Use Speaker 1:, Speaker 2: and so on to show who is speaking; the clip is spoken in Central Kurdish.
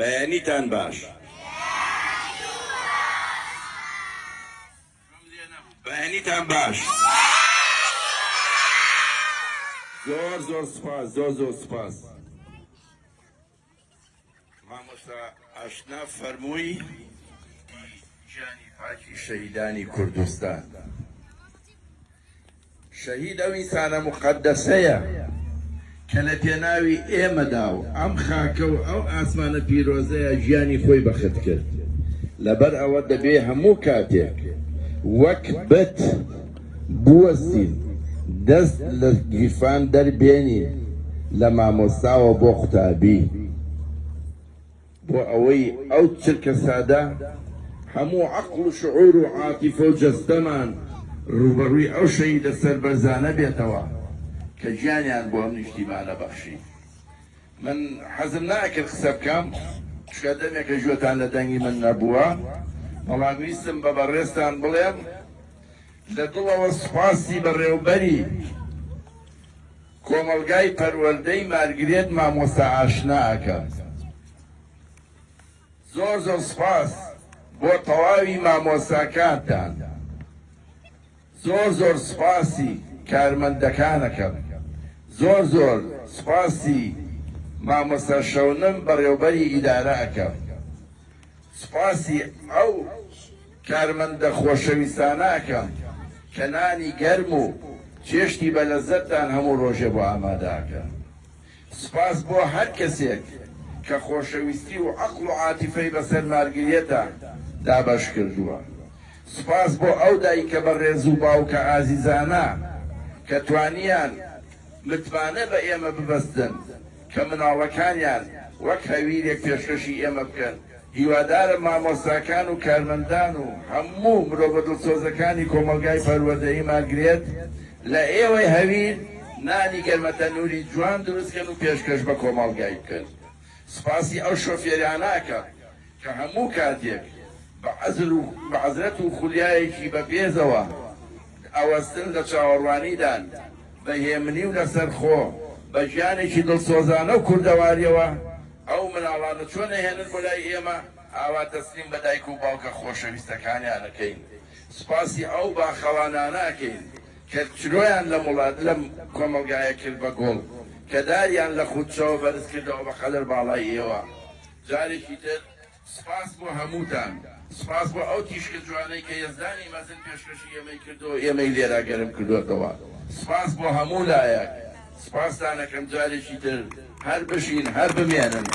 Speaker 1: بەیانیتان باش. بەیانیتان باش. زۆر زۆر سوپاس زۆر زۆر سوپاس. مامۆستا ئاشنا فەرمووی گیانی پاکی شەهیدانی کوردستان. شەهید ئەو ئینسانە موقەدەسەیە کە لە پێناوی ئێمەدا و ئەم خاکە و ئەو ئاسمانە پیرۆزەیە گیانی خۆی بەخت کرد. لەبەر ئەوە دەبێ هەموو کاتێک وەک بت بوەستین، دەست لە گیرفان دەربێنین لە مامۆستاوە بۆ قوتابی. بۆ ئەوەی ئەو چرکەساتە هەموو عەقڵ و شعور و عاتیفە و جەستەمان ڕووبەڕووی ئەو شەهیدە سەربەرزانە بێتەوە کە گیانیان بۆ ئەم نیشتیمانە بەخشی. من حەزم ناکرد قسە بکەم چونکە دەمێکە گوێتان لە دەنگی من نەبووە، بەڵام ویستم بە بەڕێزتان بڵێم لە دڵەوە سوپاسی بەڕێوبەری کۆمەڵگای پەروەردەی مارگرێت مامۆستا ئاشنا ئەکەم. زۆر زۆر سوپاس بۆ تەواوی مامۆستاکانتان. زۆر زۆر سوپاسی کارمەندەکانەکەم. زۆر زۆر سوپاسی مامۆستا شەونم بەڕێوبەری ئیدارە ئەکەم. سوپاسی ئەو کارمەندە خۆشەویستانە ئەکەم کە نانی گەرم و چێشتی بە لەزەتتان هەموو ڕۆژێ بۆ ئامادە ئەکەن. سوپاس بۆ هەر کەسێک کە خۆشەویستی و عەقڵ و عاتیفەی بەسەر مارگریێتا دابەش کردووە. سوپاس بۆ ئەو دایکە بەڕێز و باوکە ئازیزانە کە توانیان متمانە بە ئێمە ببەستن کە مناڵەکانیان وەک هەویرێک پێشکەشی ئێمە بکەن. هیوادارم مامۆستاکان و کارمەندان و هەموو مرۆڤە دڵسۆزەکانی کۆمەڵگای پەروەردەیی مارگرێت لە ئێوەی هەویر نانی گەرمە تەنوری جوان دروست کەن و پێشکەش بە کۆمەڵگای بکەن. سوپاسی ئەو شۆفێرانە ئەکەم کە هەموو کاتێک بە عەزر و بە عەزرەت و خولیایەکی بەپێزەوە ئەوەستن لە چاوەڕوانیدان بە هێمنی و لەسەرخۆ بە گیانێکی دڵسۆزانە و کوردەواریەوە ئەو مناڵانە چۆن ئەهێنن بۆ لای ئێمە ئاوا تەسلیم بە دایک و باوکە خۆشەویستەکانیان ئەکەین سوپاسی ئەو باخەوانانە ئەکەین کە چرۆیان لەم وڵات لەم کۆمەڵگایە کرد بە گوڵ کە داریان لە خودچەوە بەرز کردەوە بە قەدەر باڵای ئێوە جارێکی تر سپاس بۆ هەمووتان، سپاس بۆ ئەو تیشکە جوانەی کە یەزدانی مەزن پێشکەشی ئێمەی کردووە و ئێمەی لێرە گەرم کردووەتەوە. سپاس بۆ هەموو لایەک. سپاستان ئەکەم جارێکی تر. هەر بژین، هەر بمێنن.